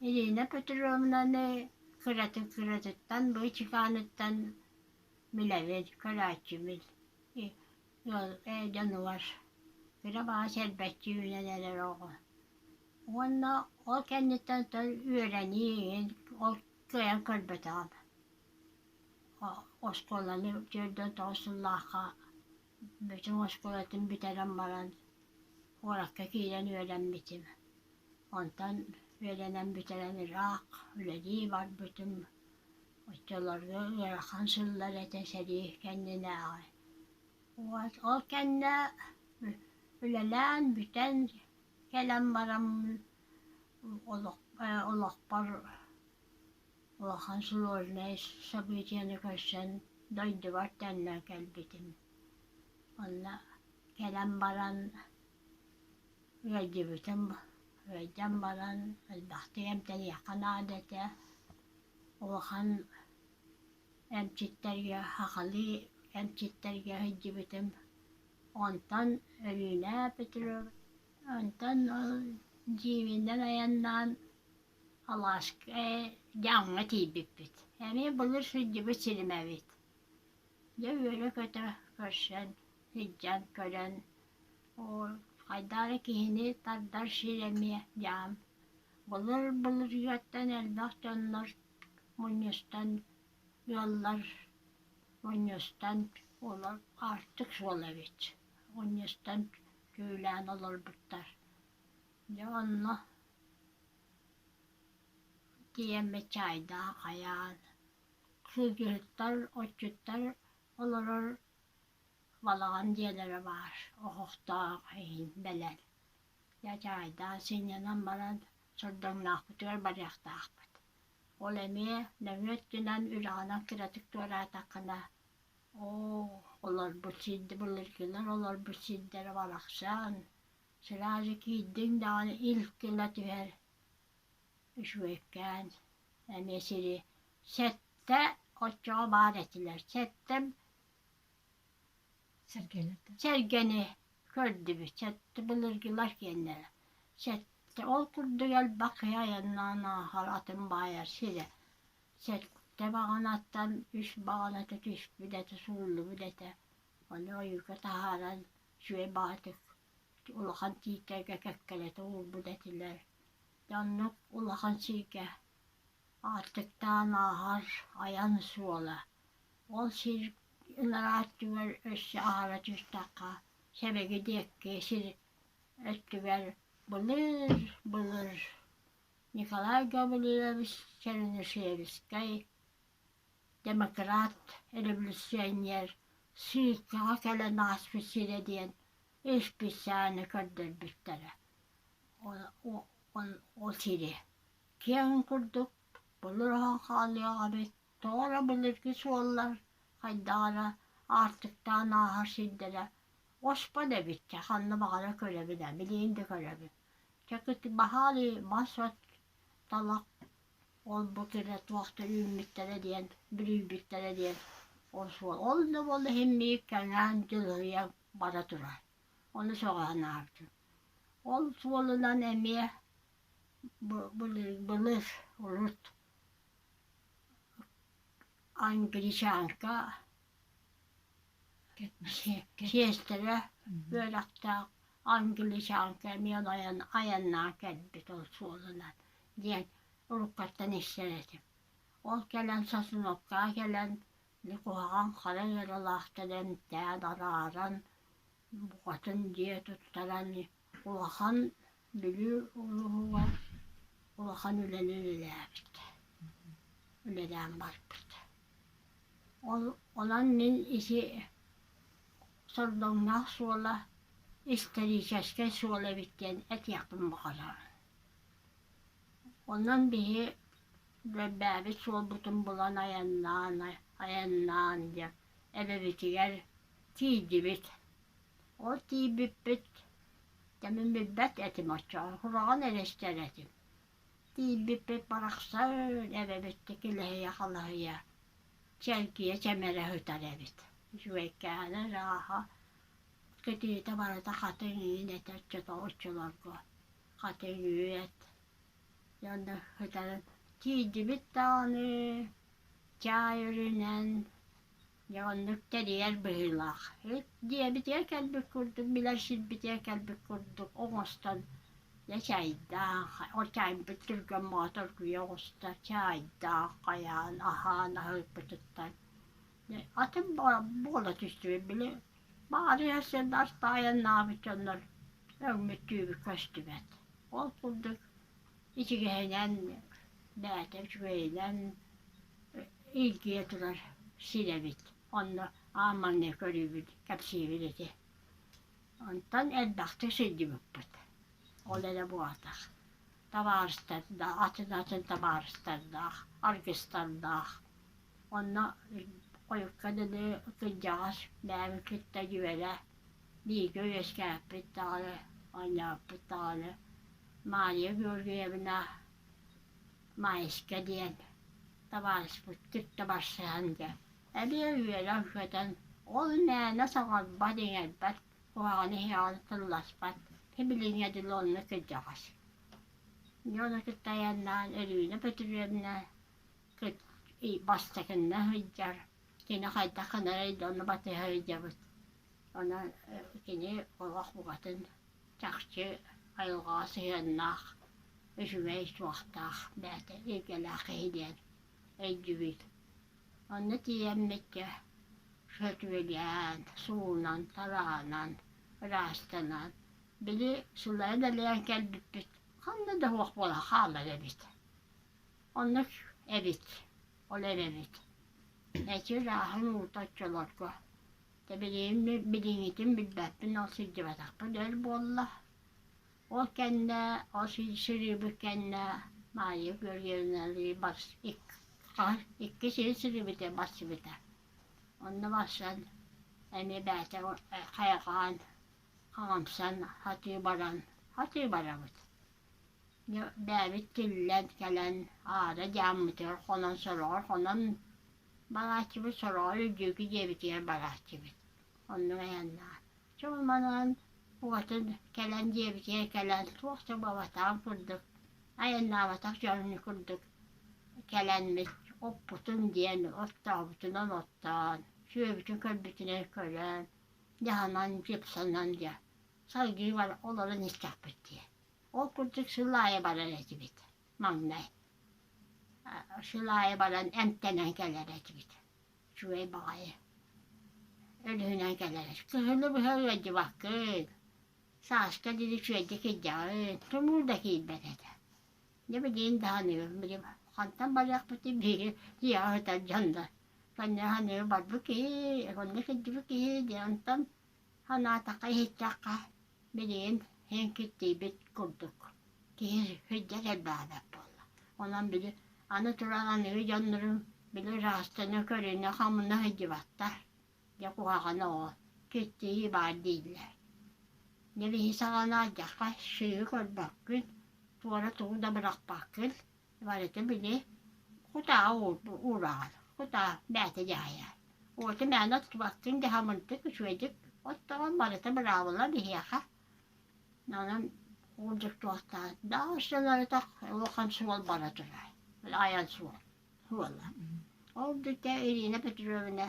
Ирина Петровнаны кыраты-кыратыттан быычыкааныттан билэбин, көрөөччүбүн. Ыал дьонугар кыра баҕас эрбэччи үүнэн эрэр оҕо. Уонна ол кэнниттэн үөрэнии игин ол кыайан көрбөтөҕүм. Оскуоланы 49 сыллаахха Бөтүҥ оскуолатын бүтэрэн баран куоракка киирэн үөрэммитим. Онтон үөрэнэн бүтэрэн ыраах үлэлии барбытым. Оччолорго ыарахан сыллар этэ сэрии кэннинээҕи. Ол кэннэ үлэлээн бүтэн кэлэн баран олохпор улахан сложнай событиены көрсөн дойдубар төннөн кэлбитим. Онно кэлэн баран ыалдьыбытым. Ыалдьан баран элбэхтик эмтэниэххэ наада этэ. Улахан эмчиттэргэ, сахалыы эмчиттэргэ сылдьыбытым. Онтон Өрүүнэ Петров, онтон ол дьиибинэн айаннаан Алааска дьаҥҥа тиийбиппит. Эмиэ былыр сылдьыбыт сирим эбит. Дьэ үөрэ-көтө көрсөн, сылдьан көрөн, оо, хайдах эрэ киһини тардар сир эмиэ дьаам. Былыр-былыргыттан элбэх дьоннор мунньустан, ыаллар мунньустан олор аартык суол эбит. Мунньустан түүлээн олорбуттар. Дьэ онно тиийэммит чаайдаах хайаан, сылгыһыттар, отчуттар олорор балаҕан дьиэлэрэ баар, оһохтоох иһин бэлэм. Дьэ чаайдаан сынньанан баран сордоҥноохпутугар барыахтаахпыт. Ол эмиэ нөҥүө өттүнэн үрэҕинэн кыратык туораатаххына, оо, олорбут сирдэ былыргылар олорбут сирдэрэ барахсан, Сразу киирдиҥ даҕаны ил гына түһэр үчүгэйкээн эмиэ сири сэттэ оччоҕо баар этилэр. Сэттэм сэргэни көрдүбүт. Сэттэ былыргылар киэннэрэ. Сэттэ ол курдук элбэх киһи айаннаан ааһар атын баайар сирэ. Сэттэ баҕанаттан үс баҕаната түспүт этэ, сууллубут этэ. Ону ойууга таһааран үчүгэй баҕатык улахан тииттэргэ кэккэлэтэ уурбут этилэр. Дьэ оннук улахан сиргэ аартыктаан ааһар айан суола. Ол сир ынараа өттүгэр өссө аһара түстэххэ Сэбэги диэки сир өттүгэр былыр-былыр Николай Гаврильевич Чернышевскай демократ, революционер сыылкаҕа кэлэн ааспыт сирэ диэн исписээни көрдөрбүттэрэ. Ол сири киэҥ курдук былыр оһон хаалыах эбит, тоҕо эрэ былыргы суоллар хайдах эрэ аартыктаан ааһар сирдэрэ оспот эбит чэ ханна баҕарар көрөбүн ээ, билигин да көрөбүн. Чэ баһаалый мас-от талах Ол-бу кэрэ туохтар үүммүттэрэ диэн, бүрүйбүттэрэ диэн ол суол. Ол да буолла иһин миик кэҥээн дьылыһыйан бара турар. Ону сөҕө санаабытым. Ол суолунан эмиэ былыр урут англичанка сиэстэрэ үөрэхтээх англичанка эмиэ айаннаан кэлбит ол суолунан диэн уруккаттан истэр этим. Ол кэлэн Сосновкаҕа кэлэн куһаҕан хара ыарыылаахтары эмтээн арааран букатын дьиэ туттаран улахан Бүлүү улууһугар улахан үлэни үлэлээбит, үлэлээн барбыт. Ол онон мин ити сордоҥноох суола историческай суол эбит диэн этиэхпин баҕарабын. Онон биһи бэйэбит суолбутун булан айаннаан, айаннаан диэн эбэбитигэр тиийдибит. Ол тиийбиппит, дьэ мин билбэт этим оччоҕо, кураҕан эрэ истэр этим. Тиийбиппит барахсан эбэбит килэһийэ-халаһыйа, чэлгийэ чэмэрэ сытар эбит. Үчүгэйкээнэ ырааһа, кэтиитэ барыта хатыҥ иин этэ оччолорго. Хатыҥ үөт. Дьэ онно сытарын тиийдибит даҕаны, чаай өрүнэн, дьэ оннук тэрийэр быһыылаах. Дьиэбитигэр кэлбит курдук, билэр сирбитигэр кэлбит курдук оҥостон, дьэ чайдаах, ол чайбыт түргэн бөҕөтө оргуйа оҕуста, чайдаах хайаан аһаан аһыырбытыттан Атын буола түстүбүт, били баарыйа сирдэр таайаннаабыт дьоннор өҥмүт-түүбүт көстүбэт. Ол курдук ичигэһинэн, бэйэтэ үчүгэйинэн илгийэ турар сир эбит. Онно аан маҥнай көрүүбүт, кэпсиибит ити. Онтон элбэхтик сылдьыбыппыт. Ол эрэ буолбатах. Табаарыстардаах, атын-атын табаарыстардаах, аргыстардаах. Онно хойукка дылы кырдьаҕас бэйэбин кытта дьүөрэ бииргэ үөскээппит даҕаны, оонньооппут даҕаны Мария Георгиевна Маайыска диэн табаарыспыт кытта барсыһан дьэ эмиэ үөрэн-көтөн ол мээнэ саҥарбат-иҥэрбэт, куһаҕаны иһэҕин тылласпат, сибилиҥҥэ дылы онно кырдьаҕас. Дьону кытта айаннаан Өрүүнэ Петровна бастакынна сылдьар, кини хайдах гынарый да ону батыһа сылдьабыт. Онон кини олох букатын чахчы айылҕаҕа сыһыаннаах, үчүгэй суохтаах бэйэтэ илгэлээх киһи диэн өйдүүбүт. Онно тиийэммит сөтүөлээн, суунан, тараанан, ыраастанан, били сылайан элэйэн кэлбиппит ханна да суох буолан хаалар эбит. Оннук эбит, ол эрэбит. Эчи ырааһын уута оччолорго. Тэбилиим билиҥҥитин билбэппин, ол сылдьыбатахпын өр буолла. Ол кэннэ, ол сырыыбыт кэннэ Майя Георгиевналыы бас икки сири сырыыбыта барсыбыта. Онно барсан эмиэ бэйэтэ хайҕаан, хаҥамсан сатыы баран, сатыы барабыт. Бэйэбит тиллэн кэлэн аара дьааммытыгар хонон сороҕор хонон барааччыбыт, сороҕор үрдүкү дьиэбитигэр барааччыбыт. Оннук айаннаан. Чэ манан букатын кэлэн дьиэбитигэр кэлэн туох да буолбатаҕын курдук, айаннаабатах дьон курдук кэлэммит оппутун диэн оттообутунан оттоон, сүөбүтүн көрбүтүнэн көрөн, дьаһанан, дьыпсанан дьэ салгыы олорон истэхпит дии. Ол курдук сыл аайы барар этибит маҥнай. Сыл аайы баран эмтэнэн кэлэр этибит. Үчүгэй баҕайы. Өлүһүнэн кэлэр. Кыһыны быһа ыалдьыбаккын, сааска диэри үчүгэйдик илдьэҕин, тумуу да киирбэт этэ. Дьэ билигин даҕаны били хантан барыахпытый биһиги дьиэҕэ сытар дьоннор. Сонно саныы барбыт киһи, онно сылдьыбыт киһи диэн онтон санаатахха иһиттэххэ Билигин һин киртийбит курдук киһи сылдьар элбээбэт буолла. Онон били аны туран аныгы дьоннорум били ыраастана көрүнэ хамына сылдьыбаттар. Дьэ куһаҕана ол киртийии баар дииллэр. Дьэ биһи саҕана алдьархай сыыһы көрбөккүн, туора тугу да бырахпаккын, Барыта били кутаа уураҕар, кутаа бэйэтэ дьаһайар. Уоту мээнэ оттубаккын дьаһамырдык үчүгэйдик оттоҕун барыта быраабыла биһиэхэ. Онон курдук туохтаан да улахан суол бара турар. Айан суол суола. Ол бүтэ Ирина Петровна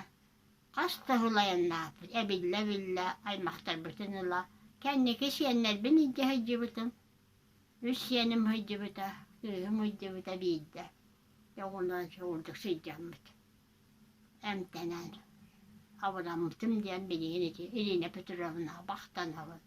хас да сыл айаннаабыт, эбиллэ-эбиллэ аймахтарбытын ыла кэнники сиэннэрбин илдьэ сылдьыбытым. Үс сиэним сылдьыбыта, кыыһым сылдьыбыта биирдэ. Дьэ онон курдук сылдьаммыт, эмтэнэн абыраммытым диэн билигин ити Ирина Петровнаҕа махтанабын.